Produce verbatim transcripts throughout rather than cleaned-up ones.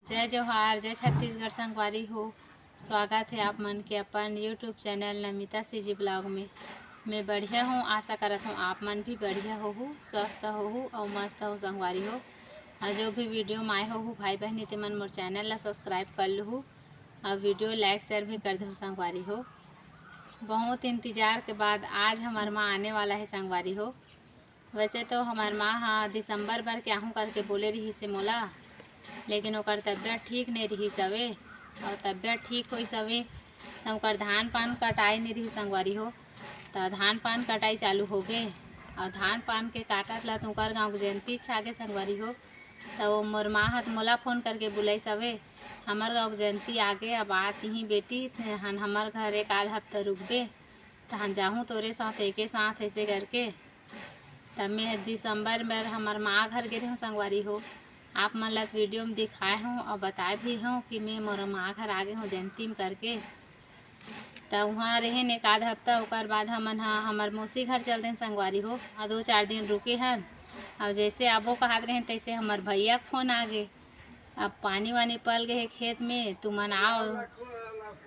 जय जोहार, जय छत्तीसगढ़ संगवारी हो। स्वागत है आप मन के अपन YouTube channel Namita CG blog में। मैं बढ़िया हूँ, आशा करत हूँ आप मन भी बढ़िया होहू, स्वस्थ होहू और मस्त हो संगवारी हो। और जो भी वीडियो में आए होहू भाई बहनी, ते मन मोर चैनल ला सब्सक्राइब कर लूहू और वीडियो लाइक शेयर भी कर दो संगवारी हो। बहुत इंतजार के बाद आज हमार माँ आने वाला है संगवारी हो। वैसे तो हमार माँ ह दिसंबर बर के आहूँ करके बोले रिहिस हे मोला, लेकिन ओकर तबीयत ठीक नइ रिहिस हवे। और तबीयत ठीक होइस हवे त ओकर धान पान कटाई नइ रिहिस संगवारी हो। त धान पान कटाई चालू होगे और धान पान के काटत ला त ओकर गाँव के जयंती छागे संगवारी हो। त वो मोर माँ ह त मोला फोन करके बुलाइस हवे, हमर गाँव के जयंती आगे, अब आत ही बेटी, तेहन हमर घर एक आध हफ्ता रुकबे, तहन जाहूँ तोरे साथ एके साथ ऐसे करके। तब मैं दिसंबर में हमर माँ घर गे रहूँ संगवारी हो। आप मन ला वीडियो में दिखाए हूँ और बताए भी हूँ कि मैं मोर माँ घर आ गे हूँ जयंती में करके। त उहाँ रहेन एक आध हफ्ता, ओकर बाद हमन ह हमर मौसी घर चल देन संगवारी हो। आ दो चार दिन रुके हन, और जैसे आबो कहत रहेन तैसे हमर भैया के फोन आ गे, अब पानी वानी पल गए हे खेत में, तुमन आओ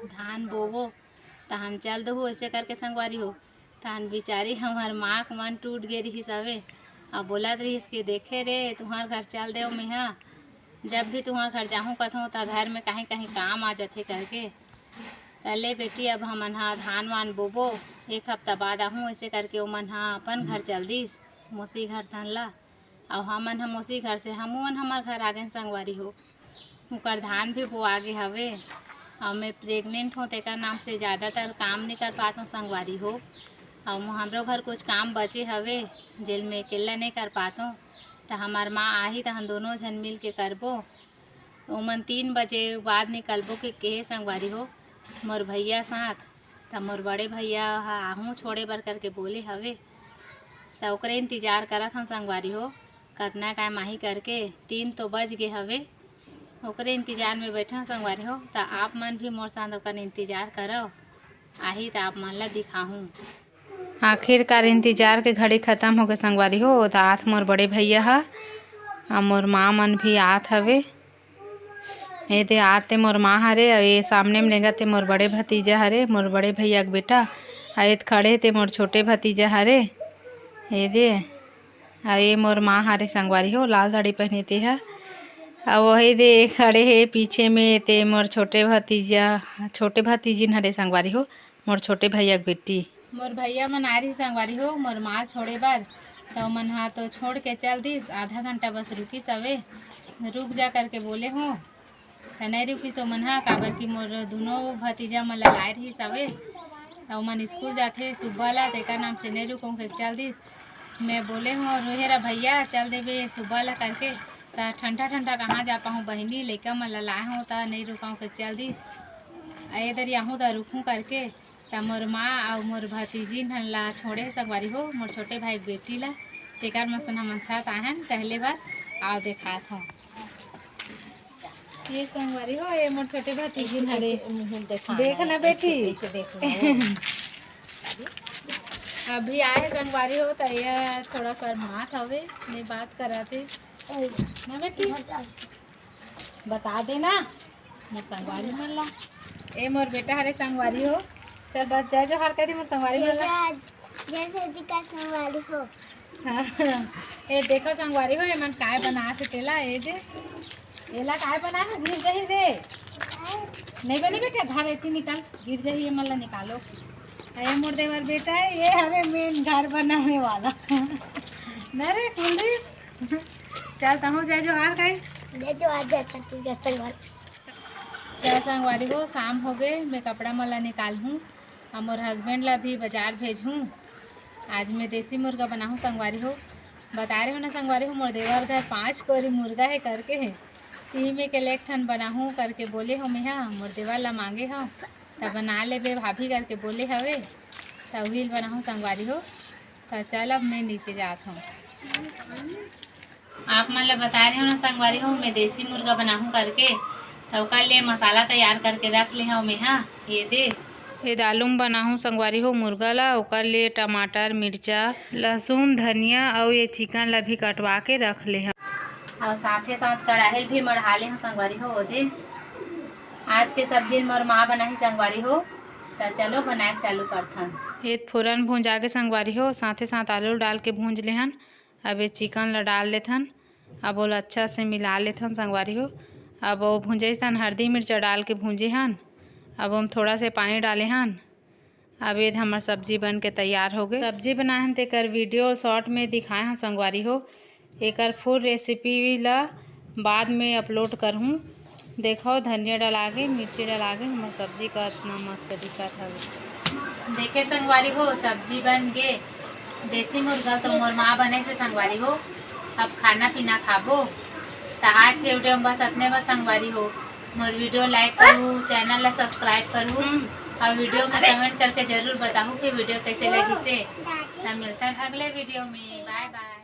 धान बोबो। तहन चल दहू ऐसे करके संगवारी हो। तहन बिचारी हमर माँ के मन टूट गे रिहिस हवे। अब बोलत रिहिस कि देखे रे, तुहर घर चल देव मेहा, जब भी तुहर घर जाहूँ कथों त घर में कहीं कहीं काम आ जाथे करके। त ले बेटी, अब हमन ह धान वान बोबो, एक हफ्ता बाद आहूँ ऐसे करके ओमन ह अपन घर चल दिस, मौसी घर तन ला। अउ हमन ह मौसी घर से हमन हमर घर आ गेन संगवारी हो। ओकर धान भी बोआ गे हवे। अउ मैं प्रेग्नेंट हों, तेकर नाम से ज़्यादातर काम नइ कर पातों संगवारी हो। अउ हमरो घर कुछ काम बचे हवे, जेल मैं अकेला नइ कर पातों। त हमर माँ आही, त हम दोनों झन मिल के करबो। ओमन तीन बजे बाद निकलबो के केहे संगवारी हो, मोर भैया साथ। त मोर बड़े भैया ह आहूँ छोड़े बर करके बोले हवे। त ओकरे इंतजार करत हन संगवारी हो, कतना टाइम आही करके। तीन तो बज गे हवे, ओकरे इंतजार में बैठे हन संगवारी हो। त आप मन भी मोर साथ ओकर इंतजार करव, आही त आप मन ला दिखाहूँ। आखिरकार इंतजार के घड़ी खत्म होगे संगवारी हो। ओ त आत मोर बड़े भैया ह, अउ मोर माँ मन भी आत हवे। ए दे आते मोर माँ हरे, अउ ए सामने में लेंगा ते मोर बड़े भतीजा हरे, मोर बड़े भैया के बेटा। अउ ए खड़े ते मोर छोटे भतीजा हरे। ए दे, अउ ए मोर माँ हरे संगवारी हो, लाल साड़ी पहने ते ह। अउ वही दे खड़े हे पीछे में ते मोर छोटे भतीजा, छोटे भतीजिन हरे संगवारी हो, मोर छोटे भैया के बेटी। मोर भैया मन आ रही संगवारी हो, मोर माँ छोड़े बर, त ओमन ह तो छोड़ के चल दिस। आधा घंटा बस रुकिस हवे, रुक जा करके बोले हों, त नइ रुकिस ओमन ह, काबर कि मोर दुनों भतीजा मन ला लाए रहिस हवे, त ओमन स्कूल जाथे सुब्बा ला, तेकर नाम से नइ रुकों के चल दिस। मैं बोले हों, रोहे रा भैया, चल देबे सुब्बा ला करके, त ठंडा ठंडा कहाँ जा पाहूँ बहिनी, लइका मन ला लाए हों, त नइ रुकों के चल दिस। ए दरी आहूँ त रुकहूँ करके, त मोर माँ अउ मोर भतीजी मन ला छोड़े हे संगवारी हो, मोर छोटे भाई के बेटी ला। तेकर मन सन हमन छत आहन टहले बर, आओ देखात हों। ये संगवारी हो, ये मोर छोटे भतीजी हरे। देख ना बेटी। अभी आए हे संगवारी हो, त ये थोड़ा शर्मात हवे, नइ बात करत हे ना बेटी। बता देना मोर संगवारी मन ला। ए मोर बेटा हरे संगवारी हो। चल बस जय जोहार कह दे मोर संगवारी मन ला। जय, जय छत्तीसगढ़ संगवारी हो। हाँ। ए देखो संगवारी हो, एमन काय बनात हे तेला, ए दे। एला काय बनाए हे, गिर जाही रे। नहीं बने बेटा, घर एती निकाल, गिर जाही, एमन ला निकालो। ए मोर देवर बेटा हे, ये हरे मेन घर बनाने वाला। ना रे कुलदीप। चल, तहूँ जय जोहार कही। जय जोहार, जय छत्तीसगढ़ संगवारी। चल संगवारी हो, शाम होगे, मैं कपड़ा मन ला निकालहूँ। अउ मोर husband ला भी बाजार भेजहूँ। आज मैं देसी मुर्गा बनाहूँ संगवारी हो। बताए रहेंव ना संगवारी हो, मोर देवर घर पाँच कोरी मुर्गा हे करके हे। तिही में के ले एक ठन बनाहूँ करके बोले हों मेहा, मोर देवर ला मांगे हों, त बना लेबे भाभी करके बोले हवे, त उही ल बनाहूँ संगवारी हो। त चल अब मैं नीचे जात हों। आप मन ला बताए रहेंव ना संगवारी हो, मैं देसी मुर्गा बनाहूँ करके, त ओकर लिए मसाला तैयार करके रख ले हव मेहा। ये दे, ये दालू म बनाहूँ संगवारी हो मुर्गा ला, ओकर लिए टमाटर, मिर्चा, लहसुन, धनिया अउ ये चिकन ला भी कटवा के रख ले हव। अउ साथे साथ कढ़ाई भी मढ़ा ले हन संगवारी हो। ओदे आज के सब्जी मोर माँ बनाही संगवारी हो, त चलो बनाए के चालू करथन। ये फोरन भूंजा के संगवारी हो, साथे साथ आलू डाल के भूंज ले हन। अब ये चिकन ला डाल लेथन, अब ओला अच्छा से मिला लेथन संगवारी हो। अब वो भूंजे हन, हल्दी मिर्चा डाल के भूंजे हन। अब हम थोड़ा से पानी डाले हन। अब ये हमर सब्जी बन के तैयार हो गए। सब्जी बनाए हन तेकर वीडियो शॉर्ट में दिखाए हन संगवारी हो। एकर फुल रेसिपी ला बाद में अपलोड करहूँ। देखो, धनिया डला गे, मिर्ची डला गे, हमर सब्जी कतना मस्त दिखत हवे। देखे संगवारी हो, सब्जी बन गे। देसी मुर्गा तो मोर माँ बने से संगवारी हो। अब खाना पीना खाबो। त आज के वीडियो में बस अतने बस संगवारी हो। मोर वीडियो लाइक करू, चैनल ला सब्सक्राइब करू, अउ वीडियो में कमेंट करके जरूर बताहू कि वीडियो कैसे लगी से। त मिलथन अगले वीडियो में। बाय बाय।